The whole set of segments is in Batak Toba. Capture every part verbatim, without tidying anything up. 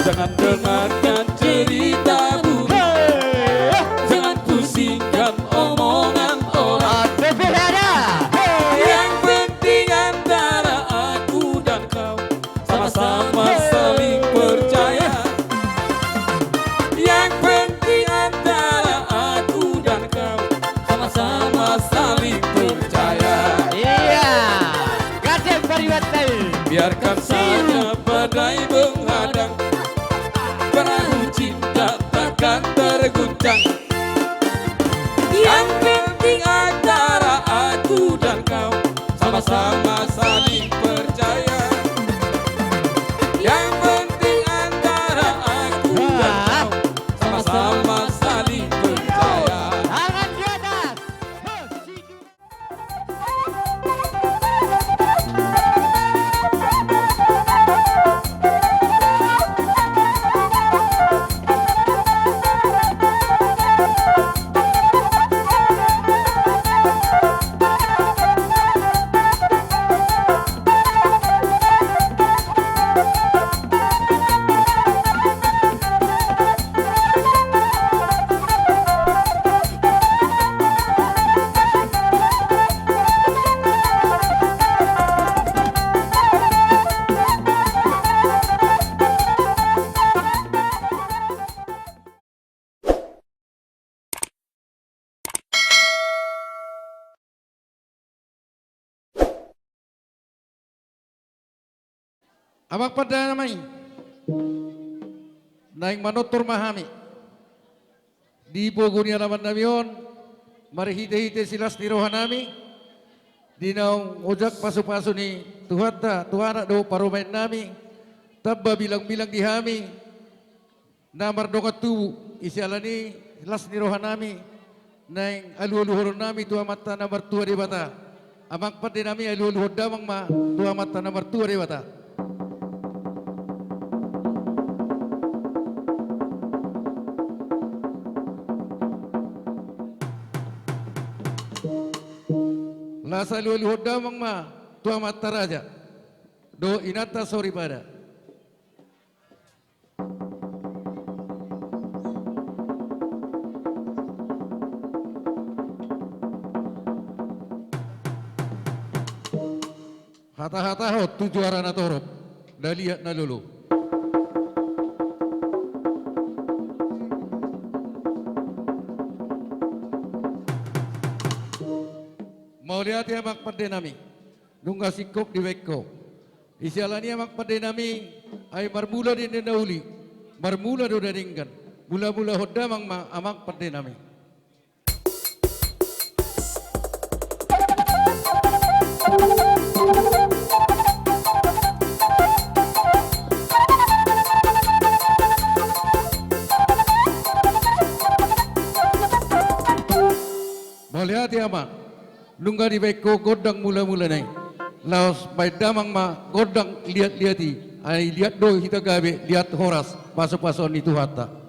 Jangan dengarkan cerita buruk. Hei! Jangan pusingkan omongan orang. Ada berada. Hei! Yang penting antara aku dan kau sama-sama saling percaya. Yang penting antara aku dan kau sama-sama saling percaya. Iya. Gandeng pariwat nai. Biarkan saja badai menghadang, perahu cinta takkan terguncang. Yang penting antara aku dan kau sama-sama saling percaya. Yang penting antara aku dan kau sama-sama saling percaya. Tangan di atas. Amang pande nami, naeng manortor ma hami di pogu ni alaman nami on, marhite-hite silas ni roha nami, di naung ojak pasu-pasu ni Tuhanta, tu anak dohot parumaen nami, tamba bilang-bilang di hami, na mardongan tubu, i siala ni las ni roha nami, naeng alu-aluhonon nami tu Amanta na martua Debata. Amang pande nami, alu-aluhon damang ma tu Amanta na martua Debata. Las alu-aluhon damang ma tu amanta raja dohot inanta soripada. Hata-hatahon tu juara na torop, na liat na lolo. Mauliate amang pande nami. Nunga singkop dibaen ho. I siala ni amang pande nami, ai marmula do denggan na uli, marmula do na denggan. Mula-mulahon damang ma amang pande nami. Mauliate amang. Nunga dibaen ho gondang mula-mula na i. Laos baen damang ma gondang liat-liat i. Ai liat do hita gabe, liat horas pasu-pasuon ni Tuhanta.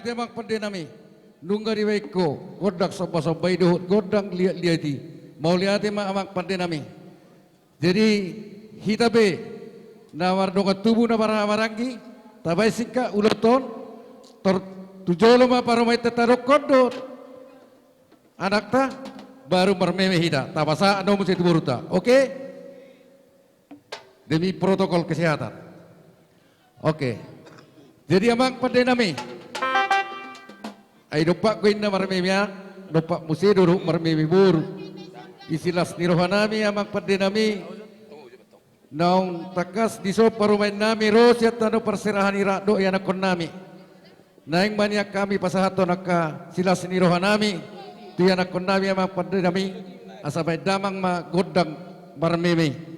Amang pande nami, nunga dibaen ho gondang somba-somba i dohot gondang liat-liat i. Mauliate ma amang pande nami. Jadi hita pe na mardongan tubu na marhahamaranggi, tabaen singkat ulaonta on, tor tu jolo ma parumaenta tadokkon dohot anakta, baru marmeme hita, tapasahat na muse tu borunta. Oke? Demi protokol kesehatan. Oke. Jadi amang pande nami, ai dompak do inna marmeme anak, dompak muse do dohot marmeme boru. Di las ni roha nami amang pande nami, naung tangkas dison parumaen nami ro sian tano parserahan i rap dohot ianakhon nami. Naeng ma nian hami pasahathon angka silas ni roha nami tu ianakhon nami amang pande nami, asa baen damang ma gondang marmeme.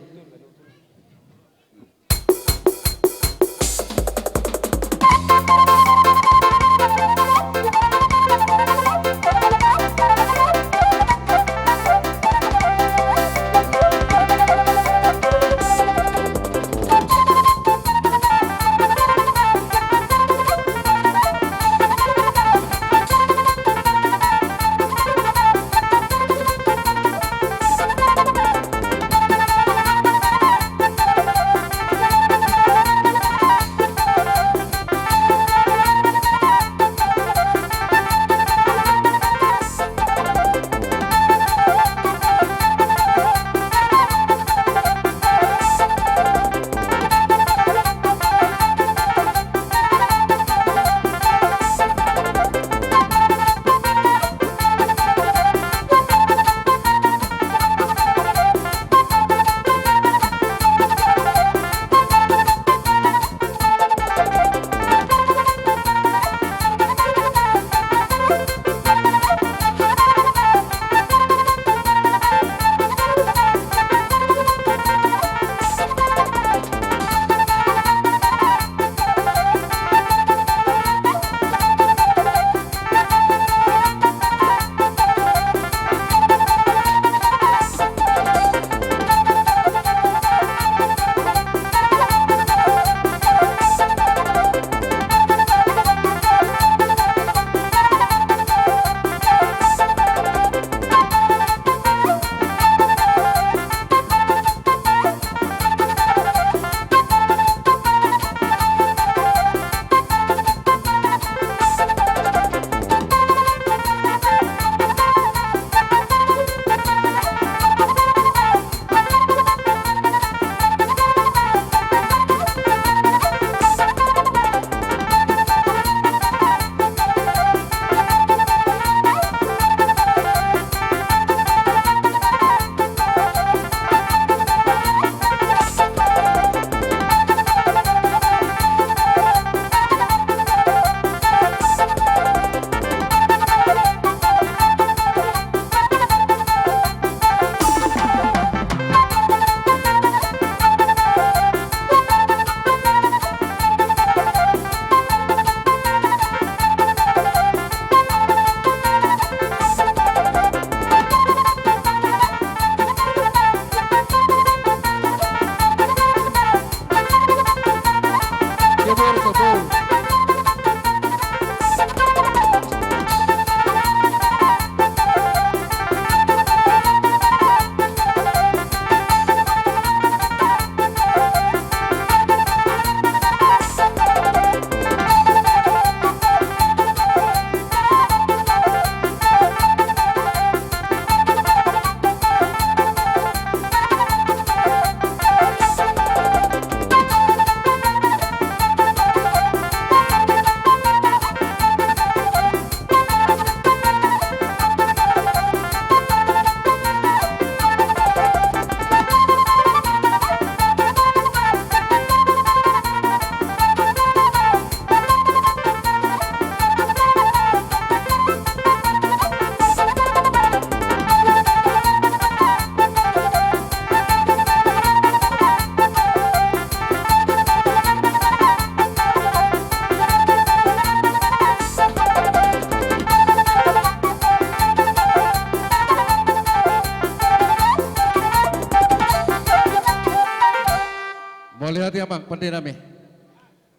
Mauliate amang pande nami.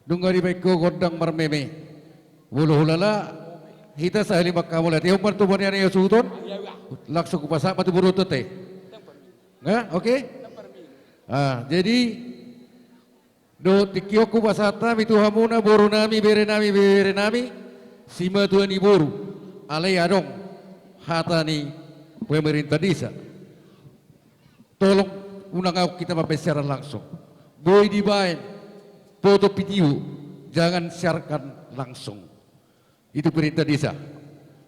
Nunga dibaen ho gondang marmeme. Molo hulala, hita sahali manghamauliatehon ma tu Tuhan i, na hasuhuton. Langsung hupasahat ma tu boru on, ate. Nga, oke? Ah, jadi, dohot tingki on hupasahat hami tu hamuna, boru nami, bere nami, bere nami, simatuan ni boru, alai adong hata ni pemerintah desa. Tolong unang adong hita mambaen siaran langsung. Boi dibaen foto video, jangan siarkan langsung. Itu perintah desa.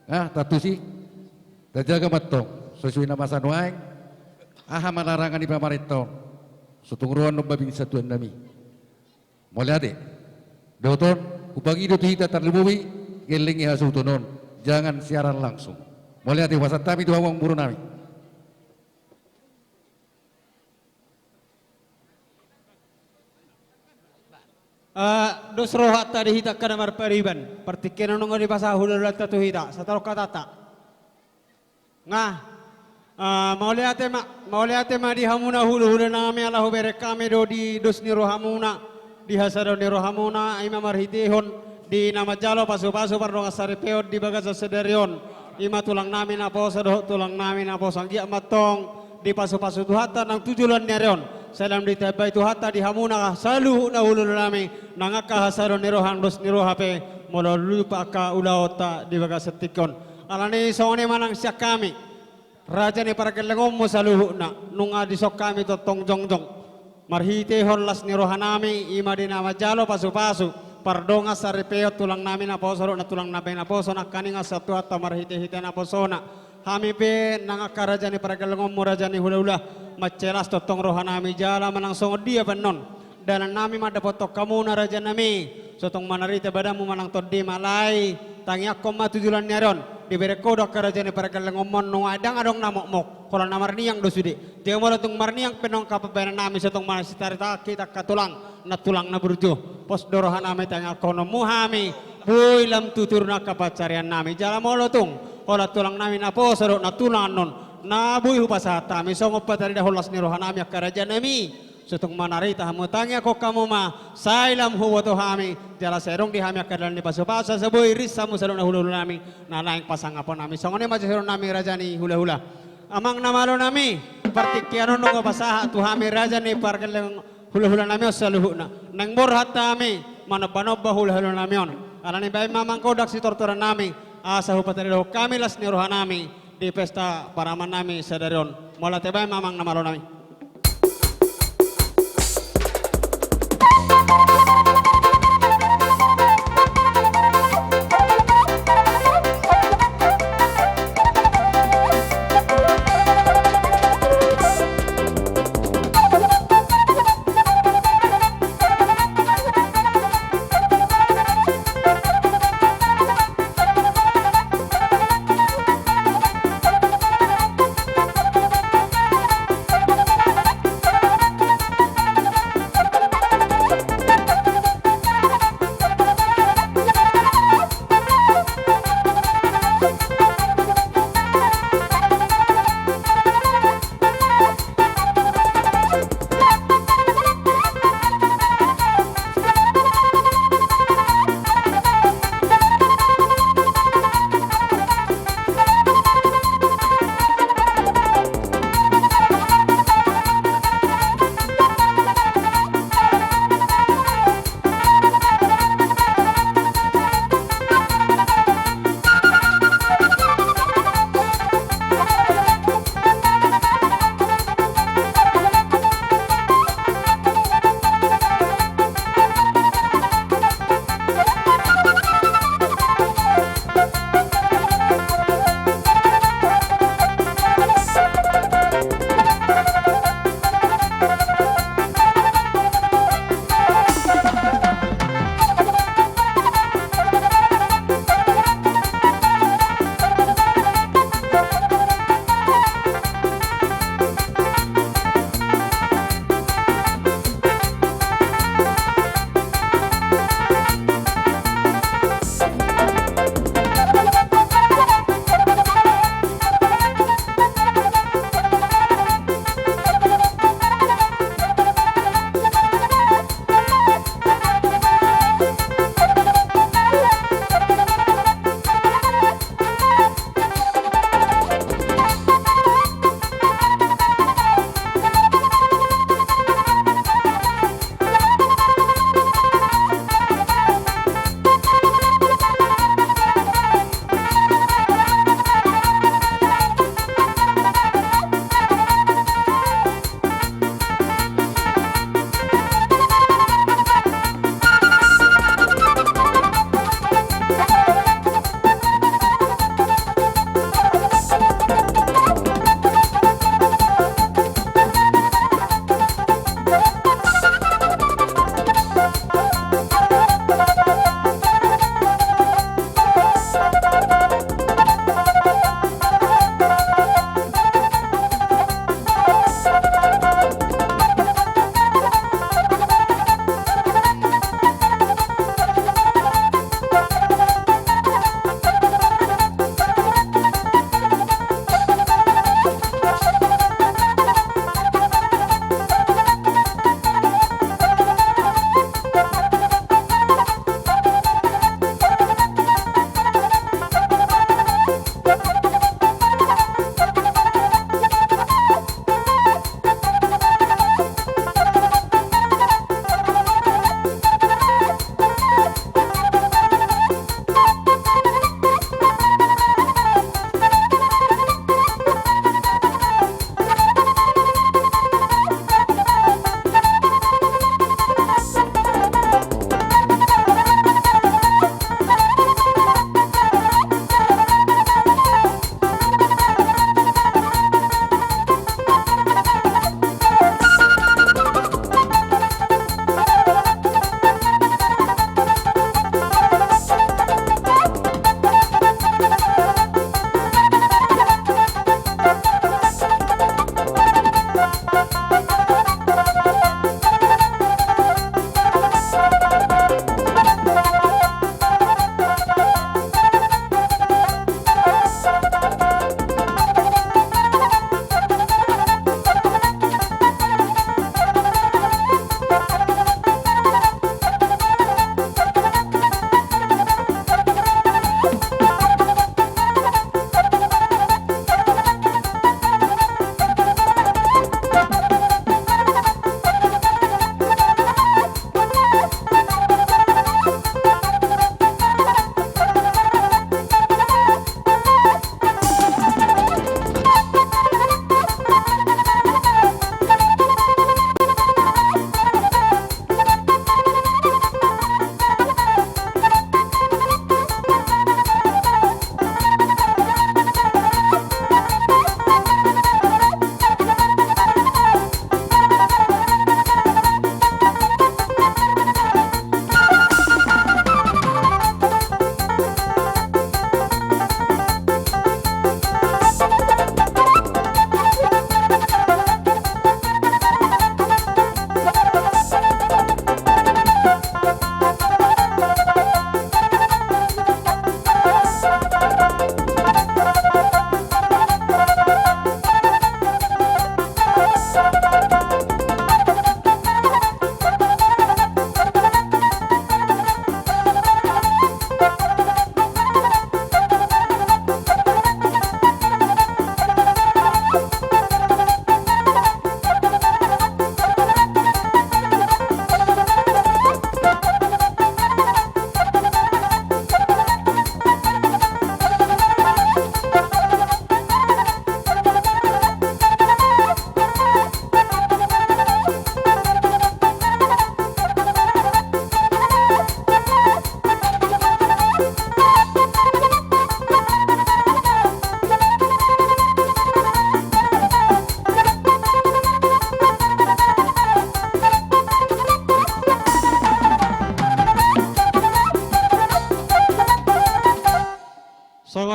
Nah, taantusi, tajaga ma antong, sesuai na masa nuaeng, aha ma larangan ni pamarenta on, so tung ro annon babin satuan nami. Mauliate. Dohot on, hupangido tu hita tarlumobi, gelleng ni hasuhuton on, jangan siaran langsung. Mauliate, hupasahat hami tu hamu boru nami. Ah, dos rohanta di hita angka na marpariban, partingkian on nunga dipasahat hulahulanta tu hita, sahat do hatanta. Nga, ah, mauliate ma, mauliate ma di hamuna hulahula nami, ala hubereng hami do di dos ni rohamuna, di hasadaon ni rohamuna, i ma marhitehon di na manjalo pasupasu pardongan saripeon di bagasan sadari on. I ma tulang nami naposo dohot tulang nami naposo, anggiat ma antong dipasupasu Tuhanta nang tu joloan ni ari on. Sai lam ditambai Tuhanta di hamuna saluhutna hulahula nami, nang angka hasadaon ni roha nang dos ni roha pe, molo lupa angka ulaonta di bagasan tingki on. Alani songon i ma nang sian hami, raja ni pargellengonmu saluhutna, nunga dison hami tongtong jongjong marhitehon las ni roha nami, i ma di na manjalo pasupasu pardongan saripeon tulang nami naposo dohot nantulang nami naposo, nangkaningan sian Tuhanta marhitehite naposona. Hami pe nang angka raja ni pargellengonmu, raja ni hulahula, mansai las tongtong roha nami, jala manang songon dia pe annon dalan nami mandapothon hamuna raja nami, so tung manarita badanmu manang tondi ma, alai tangiangkon ma tu joloan ni ari on, dibereng ho do angka raja ni pargellengonmu on, nunga ndang adong na mokmok, holan na marniang do sude. Jadi molo tung marniang pe annon angka pambahenan nami, so tung manang sitaritahon hita angka tulang, nantulang na burju, pos do roha nami tangiangkononmu hami, boi lam tutu do angka pansarian nami. Jala molo tung holan tulang nami naposo dohot nantulang annon, na boi hupasahat hami songon pataridahon las ni roha nami angka raja nami, so tung manarita hamu, tangiangkon hamu ma, sai lam huboto hami, jala sai adong di hami angka dalan ni pasupasu, asa boi ris hamu saluhutna hulahula nami, na naeng pasangapon hami. Songon i ma sian nami raja ni hulahula. Amang na malo nami, partingkian on nunga hupasahat tu hami raja ni pargelleng hulahula nami on saluhutna. Naeng borhat hami manombanomba hulahula nami on. Alani baen ma amang godang sitortoran nami, asa hupataridahon hami las ni roha nami di pesta paraman nami sadari on. Mauliate, baen ma amang na malo nami.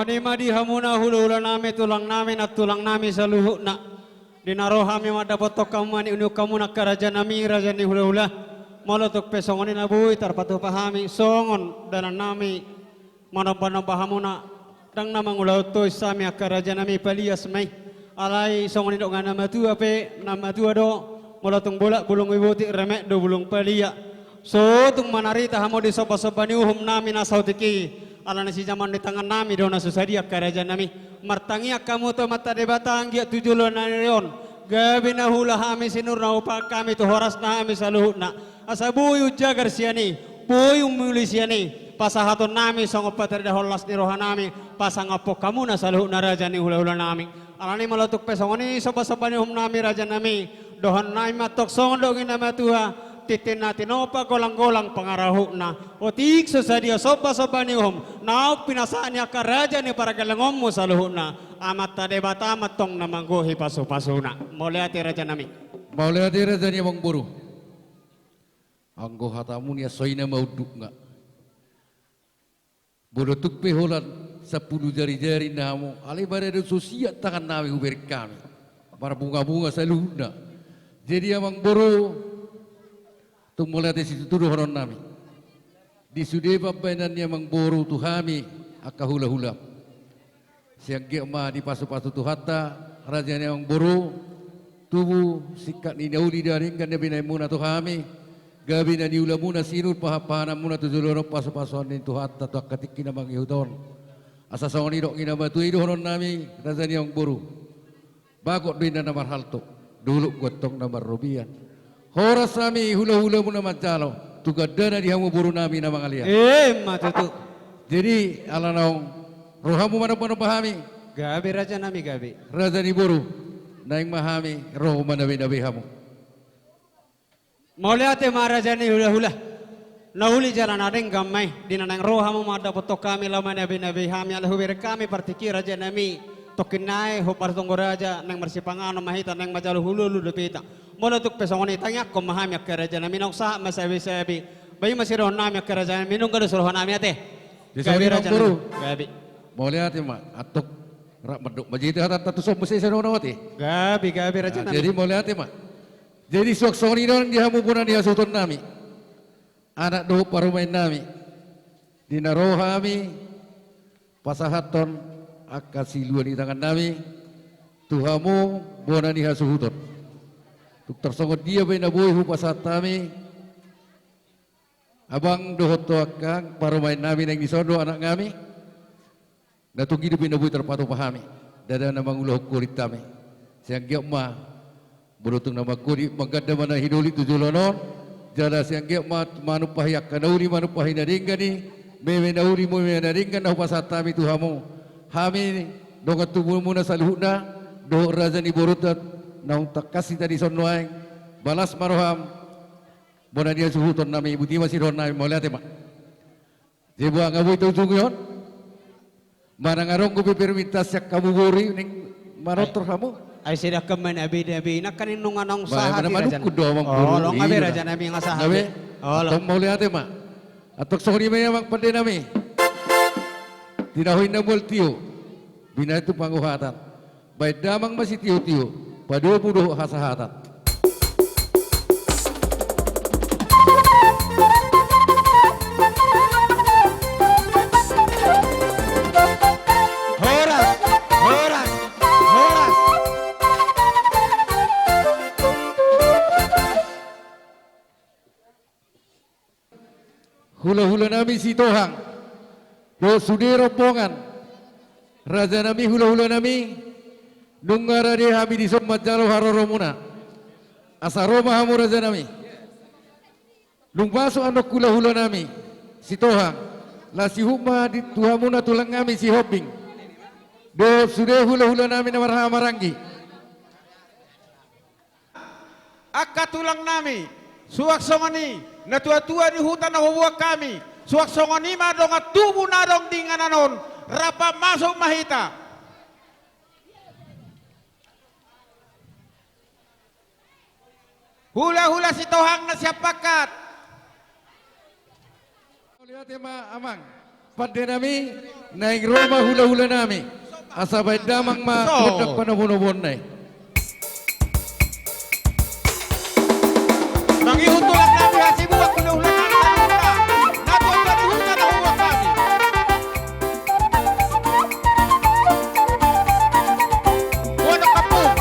Songon i ma di hamuna hulahula nami, tulang nami, nantulang nami saluhutna. Di na ro hami mandapothon hamu, mangihut hamu na angka raja nami, raja ni hulahula. Molo tung pe songon i na boi tarpatupa hami, songon dalan nami manombanomba hamuna, ndang na mangulahon tois hami angka raja nami, palias ma i. Alai songon i do, na matua pe, na matua do, molo tung bolak bulung ni botik, remek do bulung palia. So tung manarita hamu di sombasomba ni uhum nami na saotik i, alana sijaman ni tangan nami do na so sadia angka raja nami. Martangiang hamu tu Amanta Debata anggiat tu joloan ni ari on gabe na huula hami sinur, na hupahan hami tu horas nami saluhutna. Asa boi umjagar sian i, boi umuli sian i, pasahaton nami songon pataridahon las ni roha nami, pasangaphon hamuna saluhutna raja ni hulahula nami. Alani molo tung pe songon i sombasomba ni uhum nami, raja nami, dohonon nami ma antong songon dok ni na matua: Tintin na tinopa, golanggolang pangarahutna. Otik so sadia sombasomba ni uhum naung pinasahat ni angka raja ni pargellengonmu saluhutna, Amanta Debata ma antong na manggohi pasupasuna. Mauliate raja nami. Mauliate raja ni amangboru. Anggo hatamu nian, songon i nama undukna. Molo tung pe holan sampulu jarijari na hamu, alai barada so siat tangan nami hubereng hami, marbungabunga saluhutna. Jadi amangboru, tung mauliate situtu dohonon nami. Di sude pambahenan ni amangboru tu hami angka hulahula, sai anggiat ma dipasupasu Tuhanta, raja ni amangboru, tubu singkat ni na uli na denggan na binahenmuna tu hami, gabe na niulamuna sinur, pahanpahananmuna tu joloan on pasupasuon ni Tuhanta tu angka tingki na mangihut on. Asa songon i dok ni na matua i dohonon nami, raja ni amangboru: Bagot do inna na marhalto, dolok do antong na marrobean. Horas hami hulahulamuna manjalo, tu gandana di hamu boru nami na mangalean. Emma tutu. Jadi ala naung ro hamu manombanomba hami, gabe raja nami, gabe. Raja ni boru, naeng ma hami ro manabeinabei hamu. Mauliate ma raja ni hulahula. Na uli jala na denggan ma i, di na naeng ro hamu mandapothon hami laho manabeinabei hami, ala hubereng hami partingki raja nami. Tongkin nai hombar tonggo raja, naeng marsipanganon ma hita, naeng manjalo hululu dope hita. Molo tung pe songon i, tangiangkon ma hami angka raja nami, naung sahat ma sabesabe. Ba i ma sidohonon nami angka raja nami, nunga dos roha nami ate. Gabe raja nami. Gabe. Mauliate ma, antong rap mandok ma jadi hatanta tu son muse sidohonon ate. Gabe, gabe raja nami. Jadi mauliate ma. Jadi suang songon i do di hamu bona ni hasuhuton nami, anak dohot parumaen nami, di na ro hami pasahathon angka silua ni tangan nami tu hamu bona ni hasuhuton. Tung tarsongon dia pe na boi hupasahat hami, abang dohot tu angka parumaen nami, naeng dison do anak nami. Na tung i dope na boi tarpatupa hami, ndada na mangulahon holit hami. Sai anggiat ma, molo tung na mangholit, mangganda ma na hinolit tu joloan on, jala sai anggiat ma manumpahi angka na uli, manumpahi na denggan i, meme na uli, meme na denggan na hupasahat hami tu hamu. Hami dongan tubumuna saluhutna, dohot raja ni borunta naung tangkas hita dison nuaeng, balas ma roham, bona ni hasuhuton nami, botima sidohonon nami, mauliate ma. Jadi boha nga boi taujungi on? Manang adong dope permintaan sian hamu boru i, naeng manortor hamu? Ai sai denggan ma na binabi, nangkaning nunga naung sahat i raja nami. Olo, nga be raja nami, nga sahat be. Olo. Antong mauliate ma. Antong songon i ma i amang pande nami. Tinahu inna mual tio, binahen tu panguhatan. Bahen damang ma sitiotio, padomu dohot hasahatan. Horas, horas, horas. Hulahula nami Sitohang dohot sude rombongan, raja nami, hulahula nami, nunga rade hami dison manjalo haroromuna. Asa ro ma hamu raja nami. Dung masuk annon hulahula nami Sitohang, laos ihut ma di, tu hamuna tulang nami Sihombing dohot sude hulahula nami na marhaha maranggi. Angka tulang nami, suang songon i, natuatua ni huta na huboan hami, suang songon i ma dongan tubu na adong di inganan on, rap masuk ma hita. Hulahula Sitohang na sian Pangkat. Mauliate ma amang. Pande nami, naeng ro ma hulahula nami. Asa baen damang ma gondang panobonoboanna i. Mangihut tulang nami hasibuan hulahula nami. Na tuan tuan hulahula na hubuan nami. Buat kampung.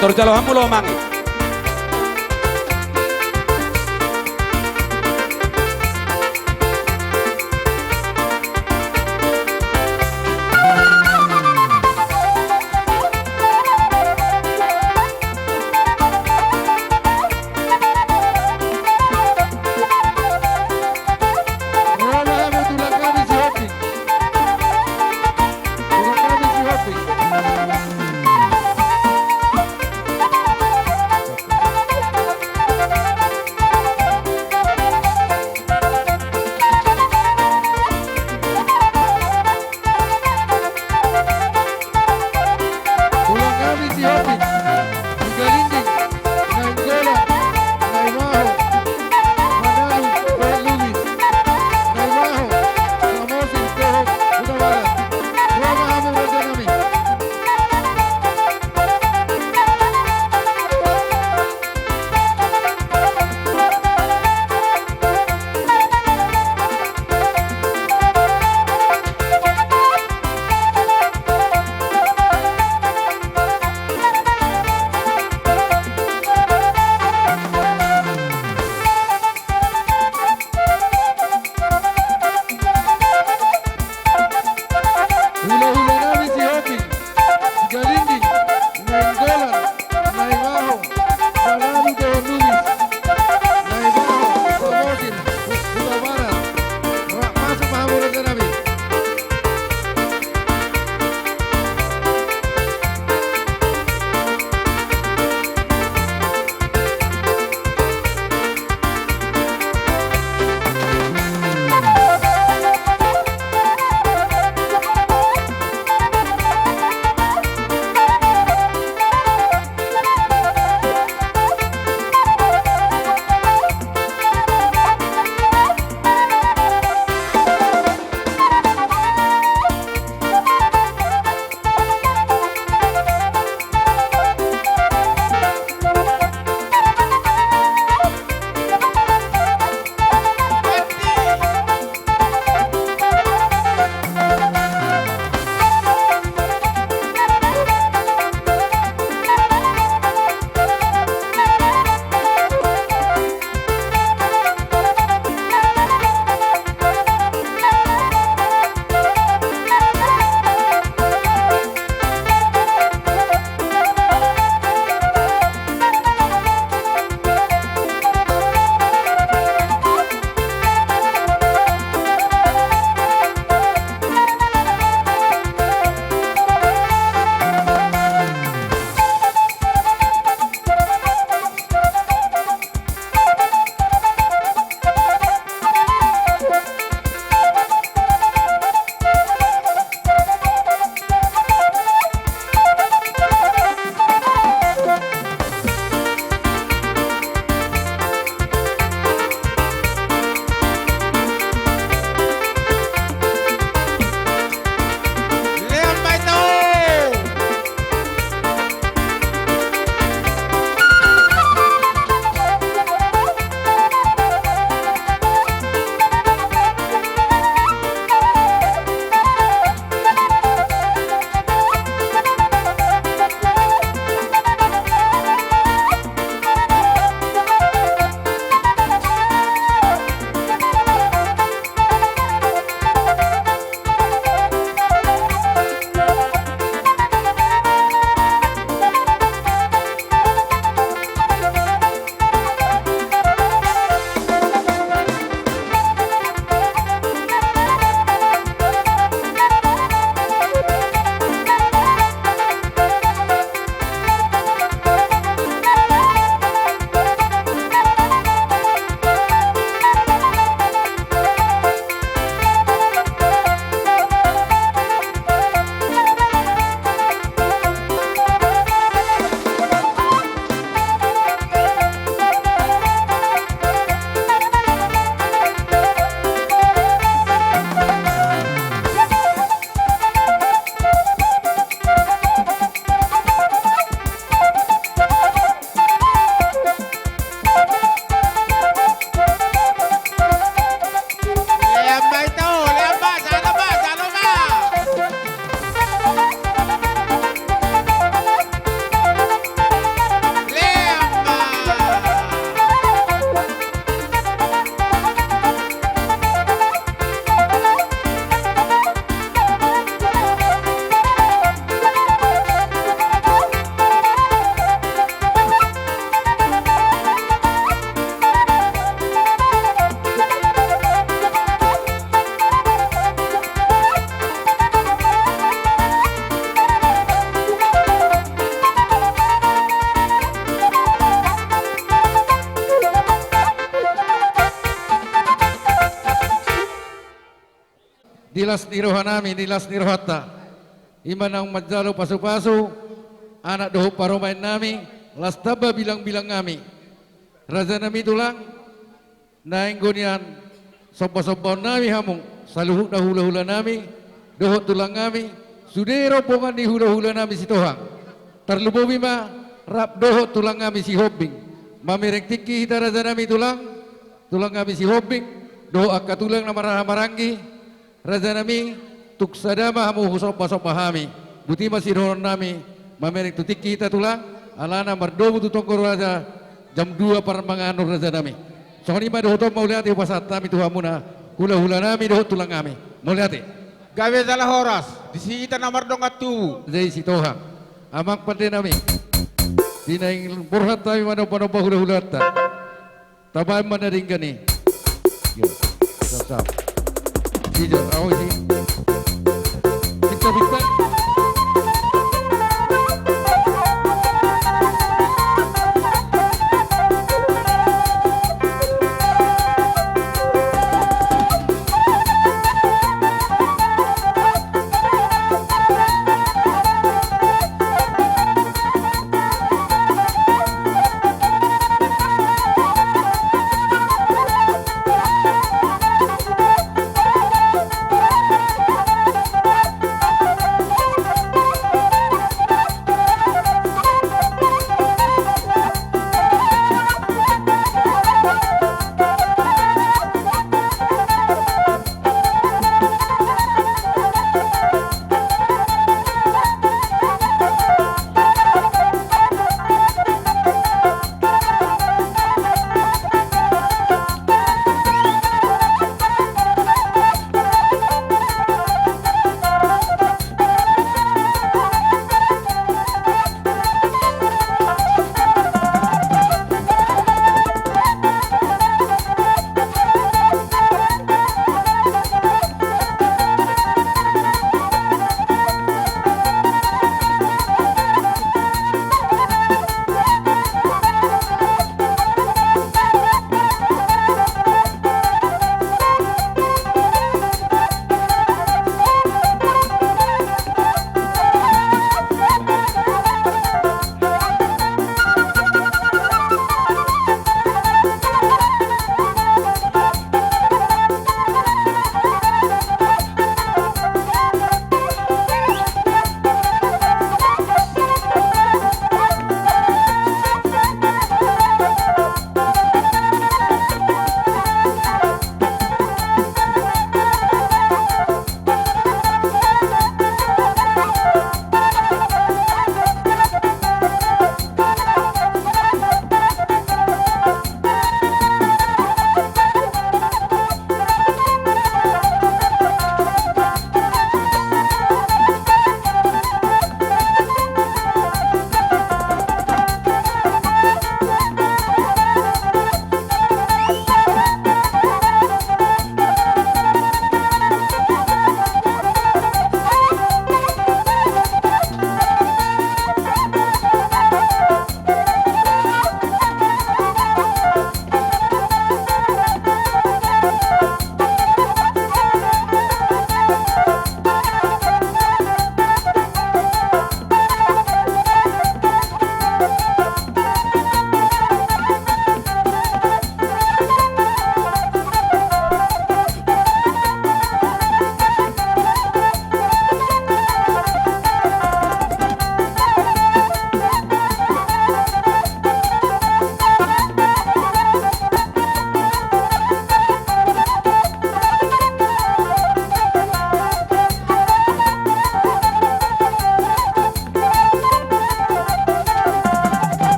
Tor jalo hamu lomo i. Hami Sihotang, Sigalinding, Nainggolan, Naimaho, Manalu dohot Lubis, Naimaho, Samosir dohot Hutabarat. Ro ma hamu raja nami. Hulahula nami Sihotang, Sigalinding, Nainggolan, Naimaho, Manalu dohot Lubis, Naimaho, Samosir, Hutabarat. Ra masuk ma hamu raja nami. Di las ni roha nami, di las ni rohanta, i ma naung manjalo pasupasu anak dohot parumaennami, las tamba bilangbilangnami. Rajanami tulang, naeng do nian sombasombaonnami hamu, saluhutna hulahulanami dohot tulangnami, sude rombongan ni hulahulanami Sitohang. Tarlumobi ma rap dohot tulangnami Sihombing. Mamereng tingki hita rajanami tulang, tulangnami Sihombing, dohot angka tulang na marhahamaranggi. Rajanami, tung sada ma hamu husombasomba hami. Boti ma sidohononnami, mamereng tu tingki hita tulang, alana mardomu tu tonggo raja, jam dua parmanganon rajanami. Songon i ma dohoton, mauliate hupasahat hami tu hamuna, hulahulanami dohot tulangnami. Mauliate. Gabe jala horas, disi hita na mardongan tubu. Jadi Sitohang. Amang pandenami. Di na naeng borhat hami manombanomba hulahulanta. Tabaen ma na denggan i. Yo, sap, sap. Ijo, au isi. Pinta, pinta.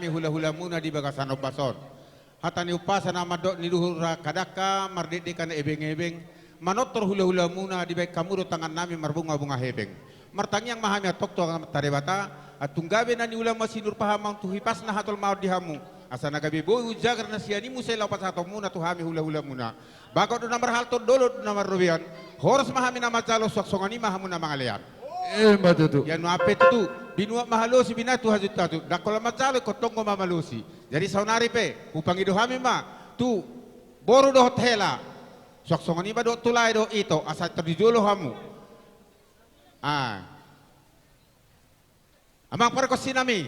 Hami hulahulamuna di bagasan ombas on. Hata ni umpasa na mandok ni luhut angka dangka, mardekdekan ebeng-ebeng, manortor hulahulamuna, dibahen hamu do tangannami marbungabunga hepeng. Martangiang ma hami antong tu Amanta Debata, antong gabe na niula ma sinur pahan ma on tu hipasna hatolmaon di hamu. Asa na gabe boi umjagar na sian i muse laho pasahatonmuna tu hami hulahulamuna. Bagot do na marhalto, dolok do na marrobean. Horas ma hami na manjalo, suang songon i ma hamu na mangalean. Emma tutu. Ia nuaeng pe tutu, binuat ma halosi, binatu hajutjutut. Ndang holan manjalo, ingkon tonggo ma malosi. Jadi saonari pe hupangido hami ma tu boru dohot hela. Suang songon i ma dohot tu lae dohot ito, asa tor di jolo hamu. Ah. Amang pargonsinami,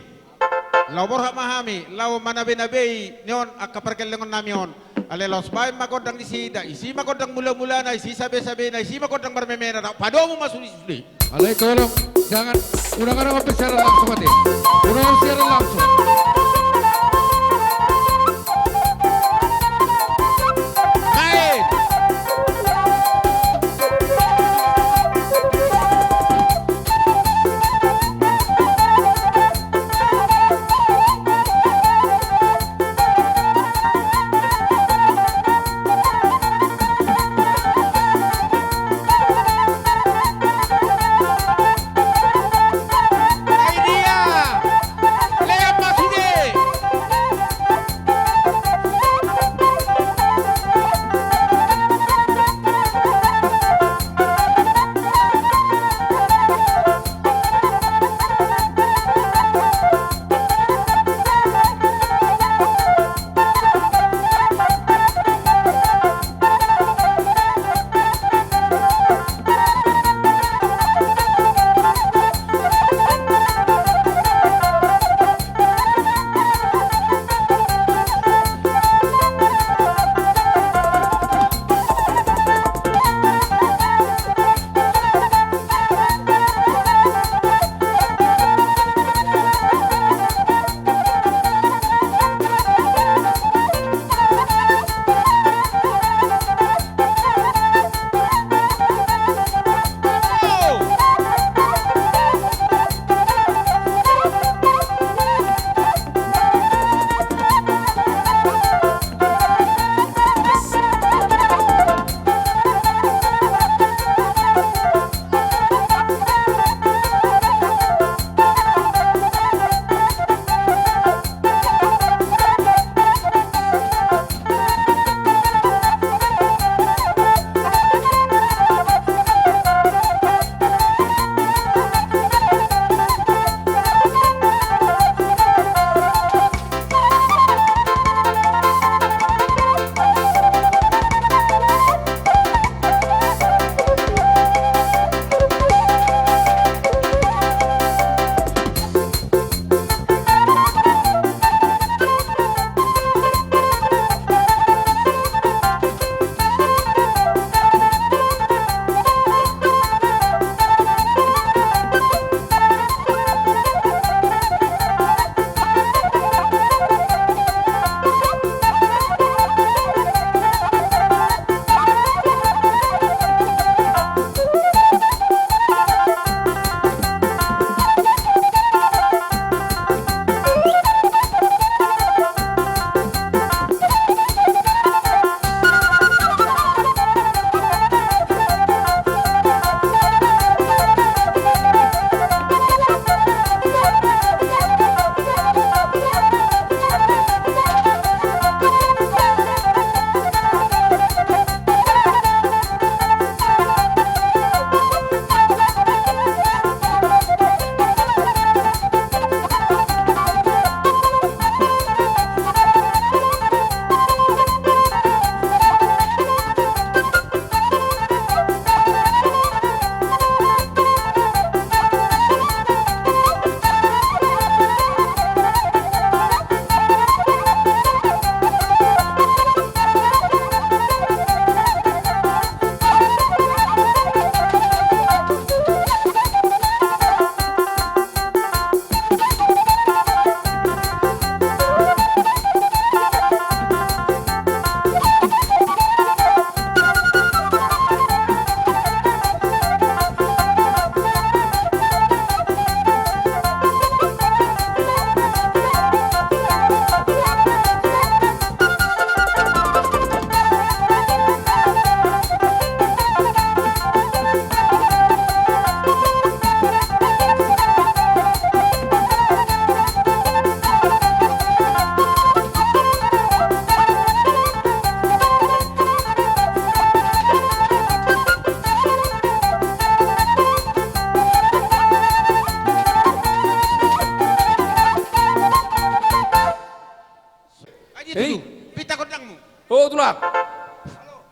laho borhat ma hami laho manabenabei nion angka pargellengonnami on. Alai laos baen ma gondang disi, disi ma gondang mulamulana, disi sabesabena, disi ma gondang marmemena, na padomu ma sudisude. Alai tolong, jangan, unang, unang adong pe siaran langsung ate. Unang adong siaran langsung. Baik.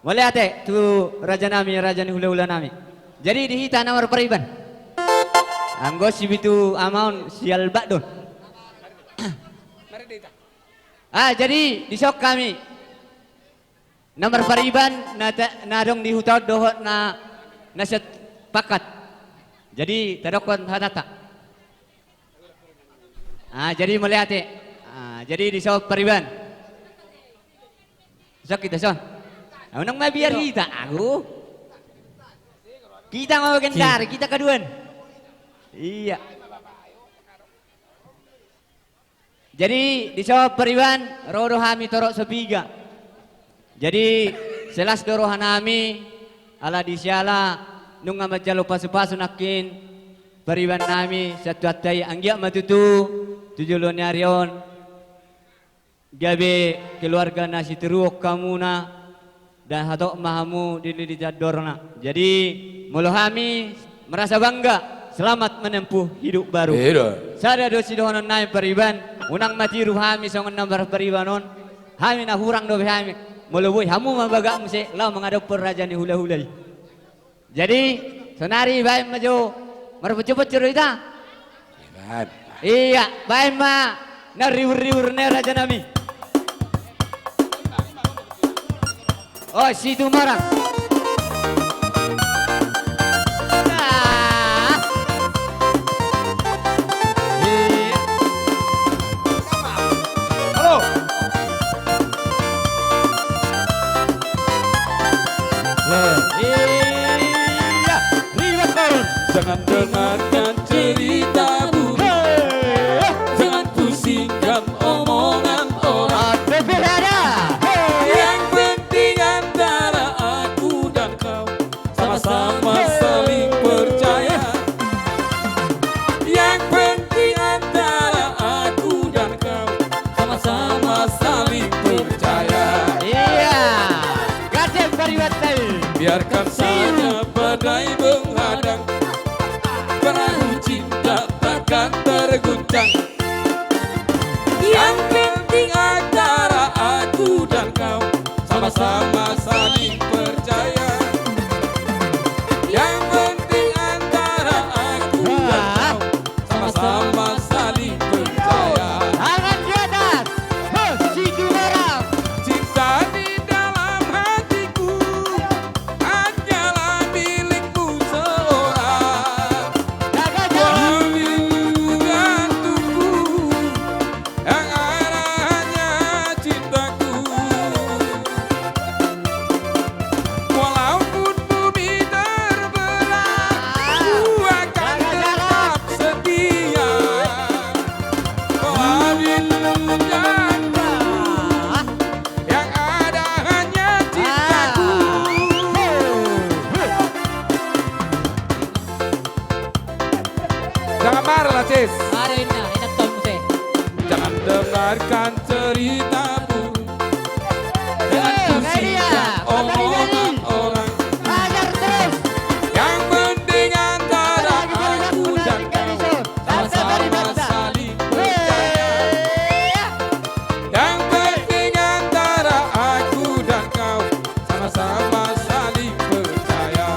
Mauliate tu raja nami, raja ni hulahula nami. Jadi di hita na marpariban, anggo si Bitu Ama on sialbat do on. Ah, jadi dison hami na marpariban na ta-, na adong di huta on dohot na, na sepakkat. Jadi tadokkon hatanta. Ah, jadi mauliate. Ah, jadi dison pariban. Dison hita dison. Ah, unang mabiar hita, ahu. Hita ma bagendar, hita kaduan. Iya. Jadi dison pariban, ro do hami torop sapiga. Jadi, las do roha nami, ala di siala nunga manjalo pasupasu nangkin pariban nami sian Tuhanta i, anggiat ma tutu tu joloan ni ari on gabe keluarga na sitiruon hamuna, dan hatop ma hamu dililiti andorna. Jadi, molo hami merasa bangga, selamat menempuh hidup baru. Iya. Sada do sidohonon nami pariban, unang ma tiru hami songon na marpariban on. Hami na hurang dope hami. Molo boi, hamu ma bagak muse laho mangadophon raja ni hulahula i. Jadi, sonari baen ma jo, marpocopoco do hita. Iya, baen ma na ribur-ribur ni raja nami. Oh, Situmorang. Ah. Iya. Halo. Iya, ribut turun. Jangan dengarkan cerita buruk. Hei. Jangan pusingkan omongan orang. Ada berada. Hei. Yang penting antara aku dan kau sama-sama saling percaya. Yang penting antara aku dan kau sama-sama saling percaya. Iya. Gadang pariban nami. Biarkan saja badai menghadang, perahu cinta takkan terguncang. Yang penting antara aku dan kau sama-sama saling percaya. Yang penting antara aku dan kau sama-sama saling percaya. Tangan di atas. Hei, Situmorang. Cinta di dalam hatiku hanyalah milikmu seorang. Jaga jarak. Walau di ujung jantungku, yang ada hanya cintaku. Walaupun bumi terbelah, ku akan tetap setia. Walau di ujung jantungku, yang ada hanya cintaku. Jangan marah lah, Cis. Ada inna, inna tong se. Jangan dengarkan cerita buruk. Jangan pusingkan omongan orang. Ajar terus. Yang penting antara aku dan kau sama-sama saling percaya. Yang penting antara aku dan kau sama-sama saling percaya.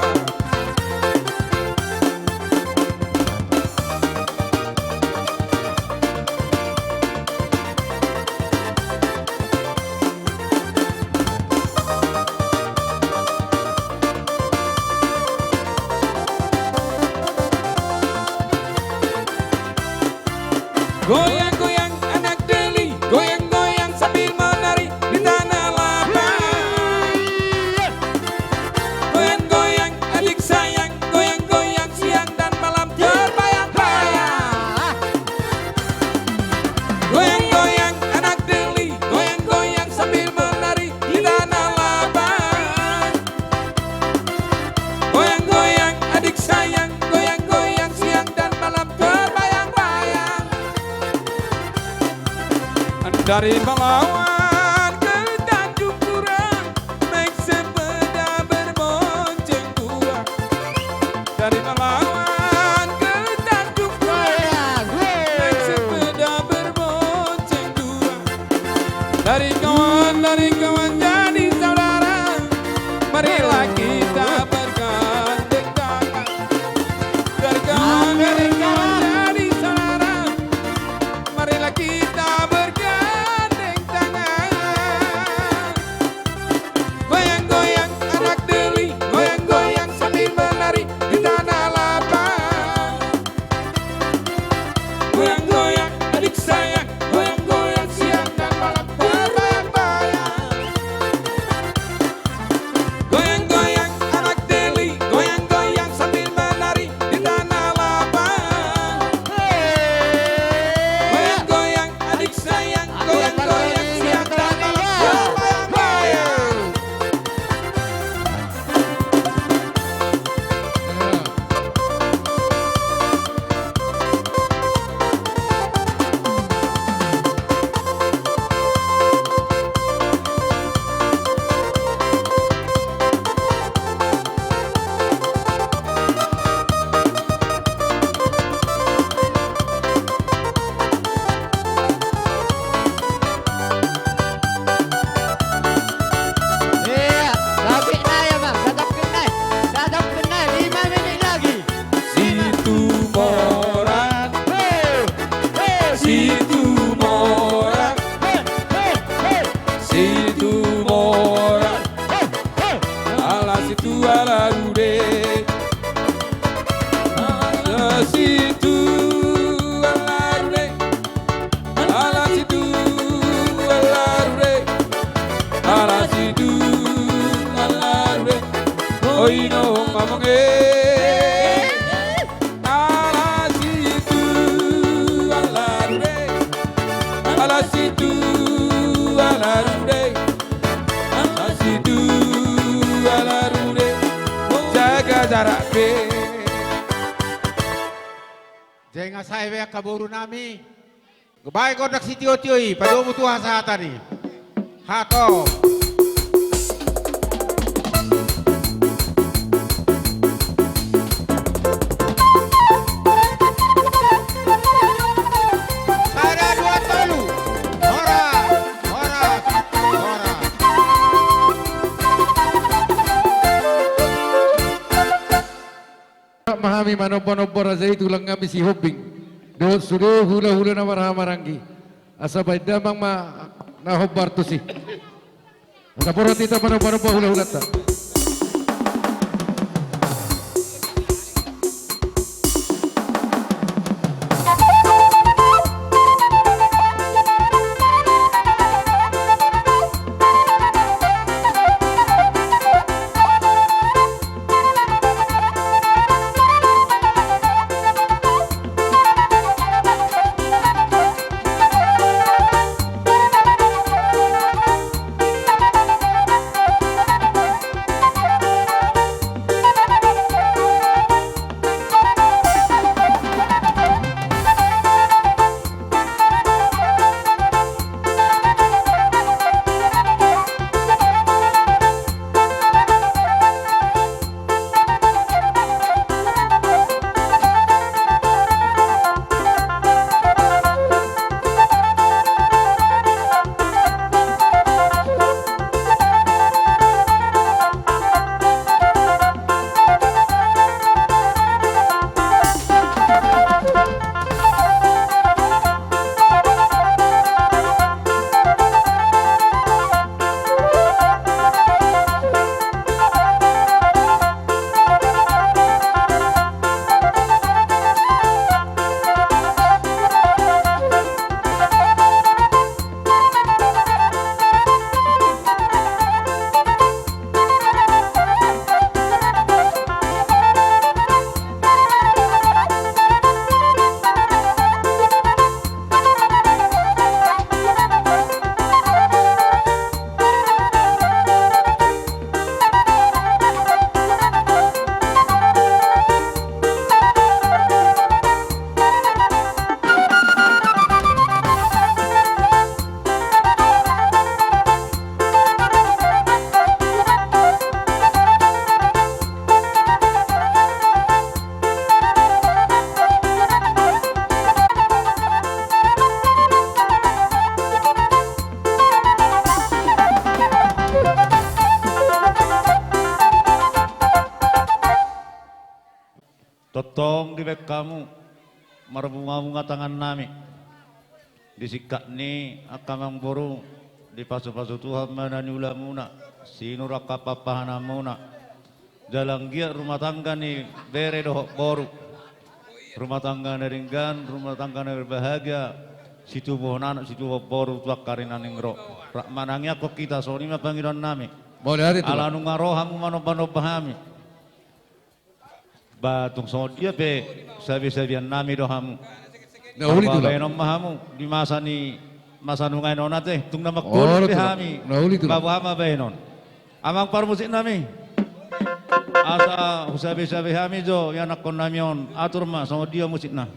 Goyang-goyang anak Deli, goyang-goyang sambil menari di tanah lapang. Goyang-goyang adik sayang, goyang-goyang siang dan malam terbayang-bayang. Goyang-goyang anak Deli, goyang-goyang sambil menari di tanah lapang. Goyang-goyang adik sayang, goyang-goyang siang dan malam terbayang-bayang. Dari Palawan ke Tanjung Pura, naik sepeda berbonceng dua. Dari Palawan ke Tanjung Pura, naik sepeda berbonceng dua. Dari kawan, dari kawan jadi Ala situ ala rure. Ala situ ala rure. Ala situ ala rure. Oi, no, mamonge. Ala situ ala rure. Ala situ ala rure. Ala situ ala rure. Jaga jarak be. Jala sae be angka boru nami. Baen gondang sitiotio i, padomu tu hasahatan i. Hato. Sada, dua, tolu. Horas, horas, horas. Ma hami manomba-nomba raja i, tulang nami Sihombing dohot sude hulahula na marhahamaranggi. Asa baen damang ma na hombar tusi. Asa borhat hita manomba-nomba hulahulanta. Tongtong dibaen hamu marbunga-bunga tangannami. Di singkat ni angka amangboru, dipasu-pasu Tuhan ma na niulamuna, sinur angka pahanpahanmuna. Jala anggiat rumah tangga ni bere dohot boru, rumah tangga na denggan, rumah tangga na berbahagia, situbuhon anak, situbuhon boru tu angka ari na naeng ro. Rap manangiangkon hita, songon i ma pangidoannami. Mauliate, Tulang. Ala nunga ro hamu manomba-nomba hami. Ba tung songon dia pe sabe-sabeannami do hamu. Na uli, Tulang. Baenon ma hamu di masa ni, masa nunga on ate, tung na mangkuling pe hami. Na uli, Tulang. Ba boha ma baenon. Amang parmusiknami, asa husabe-sabe hami jo ianakkonnami on, atur ma songon dia musikna.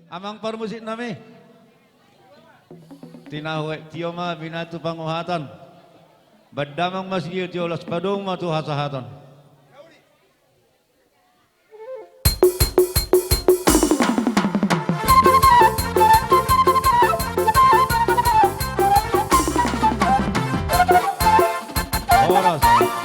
Amang parmusik nami. Tinahu, tio ma binahen tu panguhatan. Baen damang ma sitio, tio las padomu ma tu hasahatan. Horas.